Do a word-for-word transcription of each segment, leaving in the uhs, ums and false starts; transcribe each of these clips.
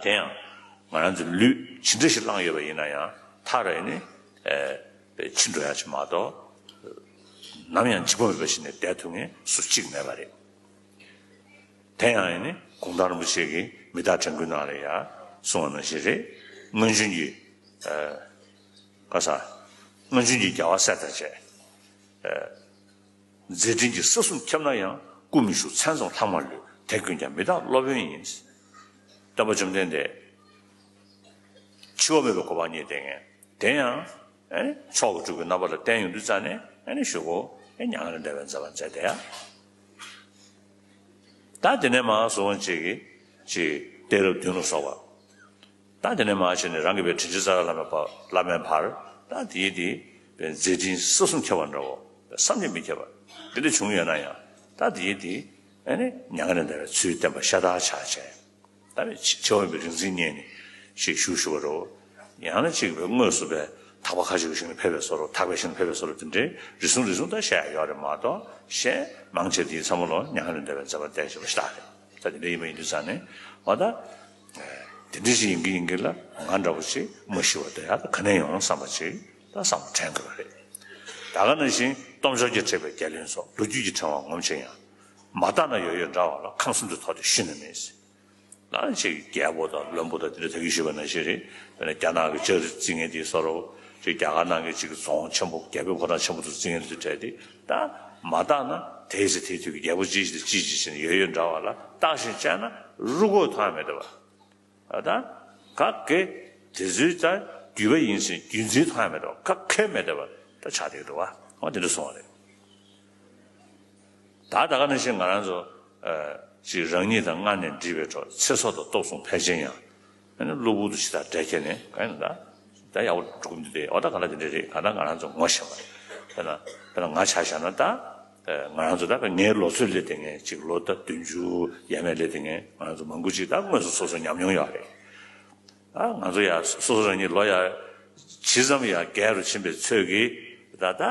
དེ་ཡང་ང་རང་ཚོའི་ལུས་ཇི་འདྲ་ཞིག་བླངས་ཡོད་པ་ཡིན་ན་ཡང་མཐར་ཨེ་ནི་ཨེ་ཕྱིན་འགྲོ་ཡ་ཅིག་མ་གཏོགས། ནམ་ཡང་འཇིགས་པ་མེད་པ་ཞིག་ནས་བསྡད་ཐུབ་མཁན་སུ་གཅིག་མེད་པ་རེད། དེ་ཡང་ཨེ་ནི་གུང་ཐང་རིན་པོ་ཆེ་གིས་མི་རྟག་བྲན་སྐུལ་ནང་ལ་ཡང་གསུངས་པ་ནང་བཞིན་རེད། སྔོན་བྱོན་གྱི་ཨེ་ག་ས་སྔོན་བྱོན་གྱི་རྒྱལ་བ་སྲས་དང་བཅས། མཛད་འཕྲིན་གྱི་ས་གསུམ་ཁྱབ་ན་ཡང་། སྐུ་མི་བཞུགས་མཚན་ཙམ་ལྷག་མ་ལུས། དེ་ཀུན་ཀྱང་མི་རྟག་སློབ་དཔོན་ཡིན། སྟོན་པ་བཅོམ་ལྡན་འདས་འཆི་བ་མེད་པའི་གོ་འཕང་བརྙེས་བསྡད་མཁན་དེ་ཡང་ཨེ་མཆོག་གི་སྤྲུལ་སྐུའི་རྣམ་པ་ལ་བསྟན་ཡོང་དུས་ཙ་ནས་ཨེ་ནི་གཞུག་གུ་ཨེ་མྱ་ངན་ལས་འདས་པའི་མཛད་པ་མཛད་བསྡད་ཡ། ད་དེ་ནས་མར་སོང་ཅིག་གིས་ཅིག་གཏད་རབས་བདུན་ལ་སོགས་པ། ད་དེ་ནས་མར་བྱས་ནས་རང་གི་བའི་དྲིན་ཅན་རྩ་བའི་བླ་མའི་བར་བླ་མའི་བར་ད་དེའི་དེ་བའི་མཛད་འཕྲིན་ས་གསུམ་ཁྱབ་པ་འདྲ་བོ་བསམ་གྱིས་མི་ཁྱབ་པ་འདི་འདྲ་བྱུང་ཡོད་ན་ཡང་ད་དེའི་དེ་ཨ་ནི་མྱ་ངན་ལས་འདས་པའི་ཚུལ་བསྟན་པ་ཤ་སྟག་ཆགས་བྱས། ད་ནི་འཆི་བ་མེད་པའི་རིག་འཛིན་བརྙེས་ནས་ཞེས་ཞུ་ཞུ་བ་རོ། ཡང་ན་གཅིག་བའི་དངོས་སུ་བའི་ཐག་པ་ཁ་ཅིག་གི་ཞིང་ལ་ཕེབས་པའི་བཟོ་འདྲ་ཐག་པའི་ཞིང་ལ་ཕེབས་པའི་བཟོ་འདྲ་དེ་འདྲའི་རེ་ཟུང་རེ་ཟུང་ད་བཤད་ཡ་ཡོད་རེད་མ་གཏོགས་བཤད་མང་ཆེ་དེའི་ཚང་མ་ལོ་མྱ་ངན་ལས་འདས་པའི་མཛད་པ་བསྟན་བཞིན་པ་ཞིག་རེད། ད་དེ་འདྲ་ཡིན་པ་ཡིན་དུས་ཙང་ནས་འོ་ད། དེ་འདྲ་ཞིག་ཡིན་གྱི་ཡིན་གྱི་ལ་ང་འདྲ་བོ་ཞིག་མ་ཤི་བ་དེ་ཡག་ག་ནས་ཡོང་བསམ་པ་ཅིག་ད་བསམ་བློ་དྲན་དགོས་པ་རེད། ད་ག་ནང་བཞིན་སྟོབས་འབྱོར་གྱིས་དྲེགས་པའི་རྒྱལ་བློན་སོགས་ལོ་རྒྱུས་ཀྱི་ཕྲེང་བ་ངོམས་ཆེ་ཡང་། མ་བརྟགས་ན་ཡོད་ཡོད་འདྲ་བ་ལ་ཁམས་གསུམ་དུ་ཐོགས་ཏེ་ཞུ་ནི་མེད། ལ་ཅིག་རྒྱལ་པོ་དང་བློན་པོ་དང་དེ་འདྲ་ད་གིན་ཞུས་པ་ནང་བཞིན་རེད། དཔེར་ན་རྒྱ་ནག་གི་ལྕགས་རི་རྩིག་ངན་དེའི་བཟོ་འདྲ་ཅིག་རྒྱ་གར་ནང་གི་ཅིག་རྫོང་ཆེན་པོ་རྒྱལ་པོའི་ཕོ་བྲང་ཆེན་པོ་དང་རྩིག་ངན་དེ་ཚོ་གྲས་དེ་ད་མ་བརྟགས་ན་དེའི་ཚེ་དེའི་དུས་ཀྱི་རྒྱལ་པོ་ཅི་ཞིག་དང་ཅི་ཞིག་བྱས་ནས་ཡོད་ཡོད་འདྲ་བ་ལ་བརྟགས་ཤིང་དཔྱད་ན་རུ་སྐོགས་མཐོང་ཡ་མེད་འདུག་བ། ད་ག་གེ་དེ་ཚོའི་ད་བརྒྱུད་པ་ཡིན་ཟེར་བརྒྱུད་འཛིན་མཐོང་ཡ་མེད་དོ། ག་གེ་མེད་དོ་བ་ད་ཆགས་བསྡད་འདུག་བ། འོ་དེ་འདྲ་སོང་བ་རེད། ད་ད་ག་ནང་བཞིན་ང་རང་ཚོ་ཅིག་རང་ཉིད་དང་སྔར་ནས་འདྲིས་པའི་གྲོགས་ཚེ་སྲོག་དང་སྟོབས་གསུམ་ཕལ་ཆེར་ཡང་ཨ་ནི་གློ་བུར་དུ་ཇི་ལྟར་འབྲལ་ཁྱེར་ནས་ག་ཡིན་ད་ད་ཡག་པོ་འགྲོ་གི་འདུག་སྟེ་འོ་ད་ག་ལ་དེ་འདྲ་རེད། ག་ད་ང་རང་ཚོ་ངོ་ཤེས་པ་རེད། དཔེར་ན་དཔེར་ན་ང་ཆ་བཞག་ན་ད། ང་རང་ཚོ་ད་ངའི་ལོ་ཚོད་སླེབས་དེ་ངས་ཅིག་ལོ་ད་བདུན་ཅུ་ཡས་མས་སླེབས་དེ་ངས་ང་རང་ཚོ་མང་པོ་ཅིག་ད་དངོས་སུ་སོ་སོ་ཉམས་མྱོང་ཡོད་རེད། ཨ་ང་ཚོ་ཡ་སོ་སོ་རང་ཉིད་ལོ་ཡ་ཇི་ཙམ་ཡ་རྒས་རུ་ཕྱིན་པའི་ཚོད་ཀྱིས་ད་ད་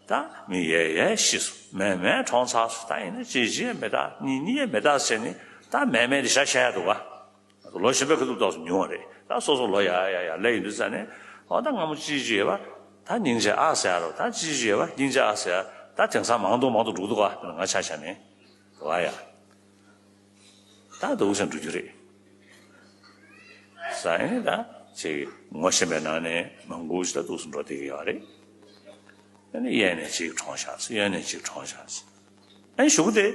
ད་མི་ཡས་ཡས་ཤི་སོང་མས་མས་གྲོངས་ཚར་སོང་ད་ཡིན་ན་ཅི་ཅི་ཡས་མེད་ད་གཉིས་གཉིས་ཡས་མེད་ད་ཟེར་ནས་ད་མས་མས་དེ་བཞག་བཞག་ཡ་འདུག་ག་ལོ་གཞོན་པའི་ཁ་ཐུག་ཏོག་ཙམ་ཉུང་བ་རེད། ད་སོ་སོ་ལོ་ཡ་ཡ་ཡ་ལས་ཡིན་དུས་ཙ་ནས་འོ་ད་སྔ་མོ་ཅི་ཅི་ཡོད་པ་ད་སྙིང་རྗེ་ཨ་ཟེར་ཡ་རོ། ད་ཅི་ཅི་ཡོད་པ་སྙིང་རྗེ་ཨ་ཟེར་ཡ་ད་དེང་སང་མང་དུ་མང་དུ་འགྲོ་གི་འདུག་ག་དེ་ང་ཆ་བཞག་ནས་འགྲོ་བ་ཡ་ད་འདུག་སེ་འགྲོ་རྒྱུ་རེད། ས་ཡིན་ད་ཅིག་ངོ་ཤེས་པའི་ནང་ནས་མང་པོ་ཞིག་ད་འདུག་སེ་འགྲོ་བསྡད་ཀྱི་ཡོད་རེད། ཨ་ནི་གཡས་ནས་གཅིག་གྲོངས་ཤག་ཟེར། གཡོན་ནས་གཅིག་གྲོངས་ཤག་ཟེར། ཨ་ནི་གཞུག་དེ་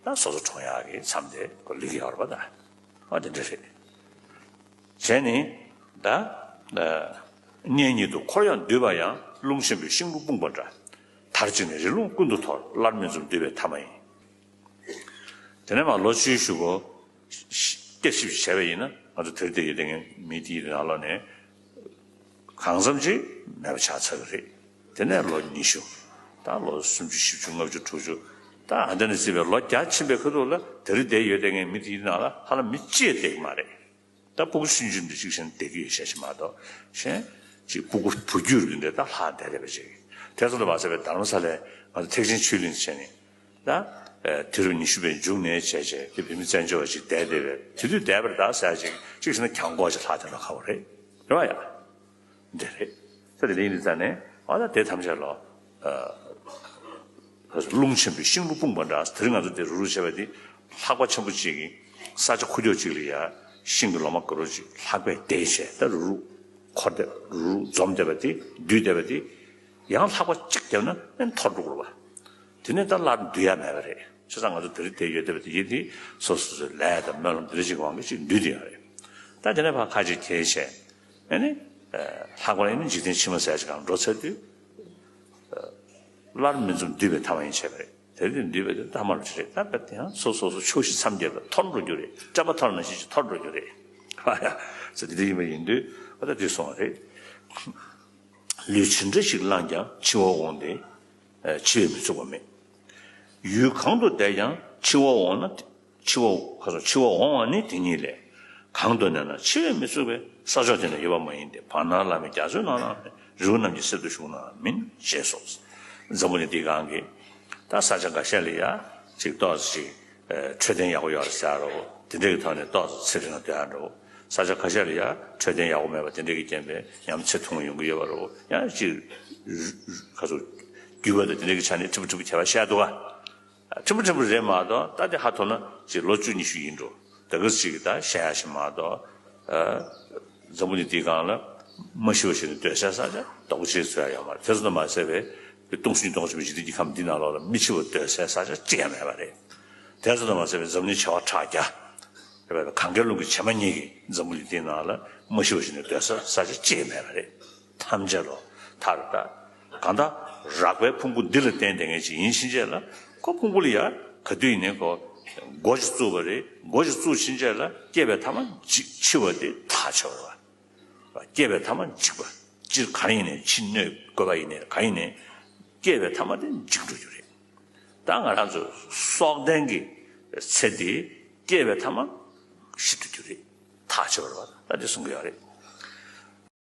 ད་སོ་སོ་གྲོངས་ཡག་གི་མཚམས་དེ་ཁོ་སླེབས་ཀྱི་ཡོད་རེད་པ་ད། ཨ་དེ་འདྲ་རེད། བྱས་ནི་ད་གཉེན་ཉིད་དུ་འཁོར་ཡང་འདུས་པ་ཡང་། རླུང་ཆེན་པོས་ཤིང་བུ་སྤུངས་པ་འདྲ། མཐར་གཅིག་ནས་རི་ཀླུང་ཀུན་ཏུ་འཐོར། སླར་མི་འཛོམས་འདུས་པའི་ཐ་མ་ཡིན། དེ་ནས་མར་ལོ་བཅུའི་གཞུག་གུ་བསྐྱར་ཞིབ་བྱས་པ་ཡིན་ན་ང་ཚོ་དེར་བསྡད་ཡོད་དེ་ངས་མི་དེའི་ནང་ལོགས་ནས་གང་འཚམ་ཅིག་མེད་པ་ཆགས་ཚར་གི་རེད། དེ་ནས་ལོ་ཉི་ཤུ། ད་ལོ་སུམ་ཅུ་བཞི་བཅུ་ལྔ་བཅུ་དྲུག་ཅུ། ད་ཨ་འདྲ་ནས་བརྩིས་པའི་ལོ་བརྒྱ་ཕྱིན་པའི་ཁ་ཐུག་ལ་དེ་རིང་བསྡད་ཡོད་དེ་ངས་མི་དེའི་ནང་ལ་ཧ་ལམ་མི་གཅིག་བསྡད་ཀྱི་མ་རེད། ད་སྤུ་གུ་ཆུང་ཆུང་འདི་གཅིག་བྱས་ནས་བསྡད་ཀྱི་ཡོད་ཤག་ཅིག་མ་གཏོགས་གཞན་ཅིག་སྤུ་གུ་བུ་རྒྱུད་རེད་འདྲ་ད་ལྷག་བསྡད་རེད་པ་ཅིག་དེ་ཚོ་ལ་མ་ཟད་པའི་རྡ་རམ་ས་ལའི་ང་ཚོ་ཐེག་ཆེན་ཆོས་གླིང་བྱས་ནས། ད་དུས་རབས་ཉི་ཤུ་པའི་མཇུག་ནས་བྱས་བྱས་དེ་བོད་མི་བཙན་བྱོལ་བ་ཅིག་བསྡད་བསྡད་པའི་དེ་དུས་བསྡད་པར་གདའ་ཟེར་ཡ་ཅིག་གཅིག་བྱས་ན་གྱང་གོག་ཅིག་ལྷག་བསྡད་ན་ཁག་པོ་རེད། རེད་བ་ཡ། འདི་རེད། ས་དེ་ལ་ཡིན་དུས་ཙང་ནས་ཨ་ད་དེ་ཐམས་ཅད་ལོ། རླུང་ཆེན་པོས་ཤིང་བུ་སྤུངས་པ་འདྲ། དེ་རིང་ང་ཚོ་འདིར་རུབ་རུབ་བྱས་པ་འདི་ལྷགས་པ་ཆེན་པོ་གཅིག་གིས་ས་ཆ་ཁུག་ཀྱོག་གཅིག་ལ་ཡ་ཤིང་གི་ལོ་མ་དཀར་པོ་ཅིག་ལྷགས་པས་བརྡལ་བྱས་ད་རུབ་རུབ་འཁོར་བསྡད་རུབ་རུབ་འཛོམས་བསྡད་པ་འདི་འདུས་བསྡད་པ་འདི་ཡང་ལྷགས་པ་གཅིག་བརྒྱབ་ན་ཨེ་འཐོར་འགྲོ་གི་རེད་བ། དེ་ནས་ད་སླར་འདུས་ཡ་མེད་པ་རེད། བྱས་ཙང་ང་ཚོ་དེ་རིང་བསྡད་ཡོད་བསྡད་པ་དེ་ཡིན་དེ་སོ་སོ་སོའི་ལས་དང་སྨོན་ལམ་དེ་འདྲ་ཅིག་གི་དབང་གིས་ཅིག་འདུས་བསྡད་ཡོད་རེད། ད་དེ་ནས་ཕར་ཁ་ཅིག་ཁྱེར་བྱས་ཨ་ནི་ལྷག་པར་ཨ་ནི་འཇིག་རྟེན་ཕྱི་མ་ཟེར་ཅིག་གང་འགྲོ་ཚར་དུས་སླར་མི་འཛོམས་འདུས་པའི་ཐ་མ་ཡིན་བྱས་པ་རེད། དེ་རིང་འདུས་པའི་དེ་ཐ་མ་རུ་ཅི་རེད། ད་དཔེ་དེ་ཡང་སོ་སོ་སོ་ཆོག་ཤེས་མཚམས་བརྒྱད་ལ་འཐོར་འགྲོ་རྒྱུ་རེད། སྐྲ་པ་འཐོར་ནང་བཞིན་ཅིག་འཐོར་འགྲོ་རྒྱུ་རེད། ཧ་ཡ། ཟེར་དེ་འདྲ་ཡིན་པ་ཡིན་དུས་ཨ་ད་དེ་སོང་བ་རེད། ལུས་ཇི་འདྲ་ཞིག་བླངས་ཀྱང་འཆི་བ་འོང་སྟེ། འཆི་བས་མི་ཚུགས་པ་མེད། ཡུལ་གང་དུ་བསྡད་ཀྱང་འཆི་བ་འོང་ན། འཆི་བ་ཁ་སོ་འཆི་བ་འོང་བ་ནི་དེ་ཉིད་ལས། གང་དུ་གནས་ན་འཆི་བས་མི་ཚུགས་པས། ས་ཕྱོགས་དེ་ན་ཡོད་པ་མ་ཡིན་ཏེ། བར་སྣང་ལྷ་མིའི་རྒྱ་མཚོའི་ནང་ན་མེད། རི་བོ་རྣམས་ཀྱི་གསེབ་ཏུ་བཞུགས་ན་མིན། ཞེས་སོ། འཛམ་བུ་གླིང་འདིའི་སྒང་གི་ད་ས་ཆ་འགའ་ཤས་ལ་ཡ་ཅིག་ཏོག་ཙམ་ཅིག་འཕྲོད་བསྟེན་ཡག་པོ་ཡོད་རེད་ཟེར་རོ། དེ་འདྲའི་ཐོག་ནས་ཏོག་ཙམ་ཚེ་རིང་ལ་སྡོད་ཡ་འགྲོ། ས་ཆ་ཁ་ཤས་ལ་ཡང་འཕྲོད་བསྟེན་ཡག་པོ་མེད་པ་དེ་འདྲས་ཀྱི་རྐྱེན་པས་ཉམས་ཚེ་ཐུང་ཡོང་གི་ཡོད་པ་རེད། ཡང་ཅིག་ཁ་སོ་རྒྱུད་པ་དང་དེ་འདྲས་ཀྱི་ཆ་ནས་ཕྲན་བུ་ཕྲན་བུ་ཁྱད་པར་བཤད་འདུག་ག་ཕྲན་བུ་ཕྲན་བུ་རེད་མ་གཏོགས། ད་དེ་ཧ་ཐོ་ན་ཅིག་ལོ་བཅུ་ཉི་ཤུ་ཡིན་འགྲོ། ད་གི་ཅིག་ད་བཤད་ཡ་ཞིག་མ་གཏོགས། འཛམ་བུ་གླིང་འདིའི་སྒང་ལ་མ་ཤི་བ་ཞིག་ནས་སྡོད་སའི་ས་ཆ་རྡོག་རྗེས་ཚོད་ཡ་ཡོད་མ་རེད། དེ་ཚོ་དང་མ་ཟད་པའི་སྟོང་སུན་སྟོང་ཆེན་པོའི་འཇིག་རྟེན་གྱི་ཁམས་འདི་ནང་ལོགས་ལ་མི་འཆི་བ་སྡོད་སའི་ས་ཆ་གཅིག་ཡང་མེད་པ་རེད། དེ་ཚོ་དང་མ་ཟད་པའི་འཛམ་གླིང་བྱེ་བ་ཕྲག་བརྒྱ། རེད་པ། གངྒཱའི་ཀླུང་གི་བྱེ་མ་སྙེད་ཀྱི་འཛམ་བུ་གླིང་འདིའི་ནང་ལ་མ་ཤི་བ་ཞིག་ནས་སྡོད་ས་ས་ཆ་གཅིག་མེད་པ་རེད། ཐམས་ཅད་ལོ་ཐར་ད། གང་ལྟར་རགས་པའི་ཕུང་པོ་འདི་ལ་བརྟེན་བསྡད་མཁན་ཅིག་ཡིན་ཕྱིན་ཆད་ལ། ཁོ་ཕུང་པོ་ལ་ཡ་ག་དུས་ཡིན་ནའི་ཁོ་མགོ་ཅིག་བཙུགས་པ་རེད། མགོ་ཅིག་བཙུགས་ཕྱིན་ཆད་ལ་སྐྱེས་པའི་ཐ་མ་འཇིག་འཆི་བ་དེ་ཐག་ཆོད་པ་རེད་པ། སྐྱེས་པའི་ཐ་མ་འཇིག་པ། སྤྱིར་ག་རེ་ཡིན་ནའི་འཆི་གནོད་བཀོད་པ་ཡིན་ནའི་ག་ཡིན་ནའི་སྐྱེས་པའི་ཐ་མ་དེ་འཇིག་འགྲོ་རྒྱུ་རེད། ད་ང་རང་ཚོ་སྲོག་ལྡན་གྱི་ཚེ་འདི་སྐྱེས་པའི་ཐ་མ་ཤི་འགྲོ་རྒྱུ་རེད། ཐག་ཆོད་པ་རེད་པ། ད་དེ་གསུང་གི་ཡོད་རེད།